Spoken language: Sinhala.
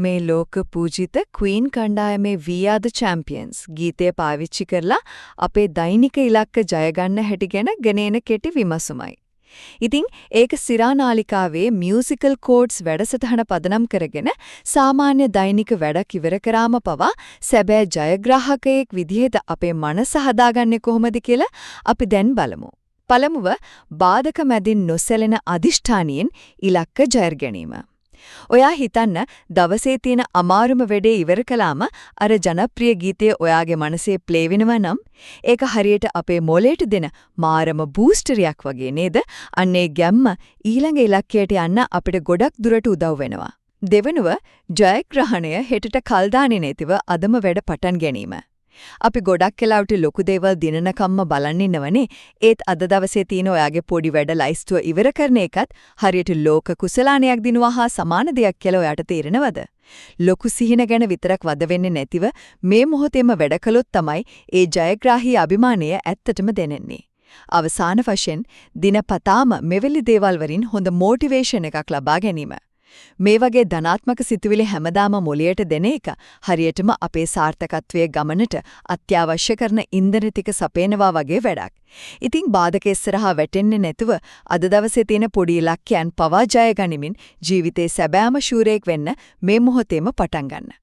මේ ලෝක පූජිත ක්වීන් කණ්ඩායමේ "We Are the Champions" ගීතය පාවිච්චි කරලා අපේ දෛනික ඉලක්ක ජය ගන්න හැටි ගැන ගෙනෙන කෙටි විමසුමයි. ඉතින් ඒක සිරා නාලිකාවේ මියුසිකල් කෝඩ්ස් වැඩසටහන පදනම් කරගෙන සාමාන්‍ය දෛනික වැඩක් ඉවර කරාම පවා සැබෑ ජයග්‍රාහකයෙක් විදිහට අපේ මනස හදාගන්නේ කොහොමද කියලා අපි දැන් බලමු. පළමුව, බාධක මැදින් නොසැලෙන අධිෂ්ඨානයෙන් ඉලක්ක ජය ගැනීම. ඔයා හිතන්න, දවසේ තියෙන අමාරුම වැඩේ ඉවර කළාම අර ජනප්‍රිය ගීතය ඔයාගේ මනසේ ප්ලේ වෙනවා නම්, ඒක හරියට අපේ මොලේට දෙන මාරම බූස්ටරයක් වගේ නේද? අන්න ඒ ගැම්ම ඊළඟ ඉලක්කයට යන්න අපිට ගොඩක් දුරට උදව් වෙනවා. දෙවනුව, ජයග්‍රහණය හෙටට කල් දාන්නේ නැතිව අදම වැඩ පටන් ගැනීම. අපි ගොඩක් වෙලාවට ලොකු දේවල් දිනනකම්ම බලන් ඉන්නවනේ. ඒත් අද දවසේ තියෙන ඔයාගේ පොඩි වැඩ ලයිස්තුව ඉවර කරන එකත් හරියට ලෝක කුසලානයක් දිනුවා හා සමාන දෙයක් කියලා ඔයාට තේරෙනවද? ලොකු සිහින ගැන විතරක් වද වෙන්නේ නැතිව මේ මොහොතේම වැඩ කළොත් තමයි ඒ ජයග්‍රාහී අභිමානය ඇත්තටම දැනෙන්නේ. අවසාන වශයෙන්, දිනපතාම මෙවැනි දේවල් වලින් හොඳ මොටිවේෂන් එකක් ලබා ගැනීම. මේ වගේ ධනාත්මක සිතුවිලි හැමදාම මොළයට දෙන එක හරියටම අපේ සාර්ථකත්වයේ ගමනට අත්‍යවශ්‍ය කරන ඉන්ධන ටික සපයනවා වගේ වැඩක්. ඉතින් බාධක ඉස්සරහා වැටෙන්නේ නැතුව අද දවසේ තියෙන පොඩි ඉලක්කයන් පවා ජය ගනිමින් ජීවිතේ සැබෑම ශූරයෙක් වෙන්න මේ මොහොතේම පටන් ගන්න.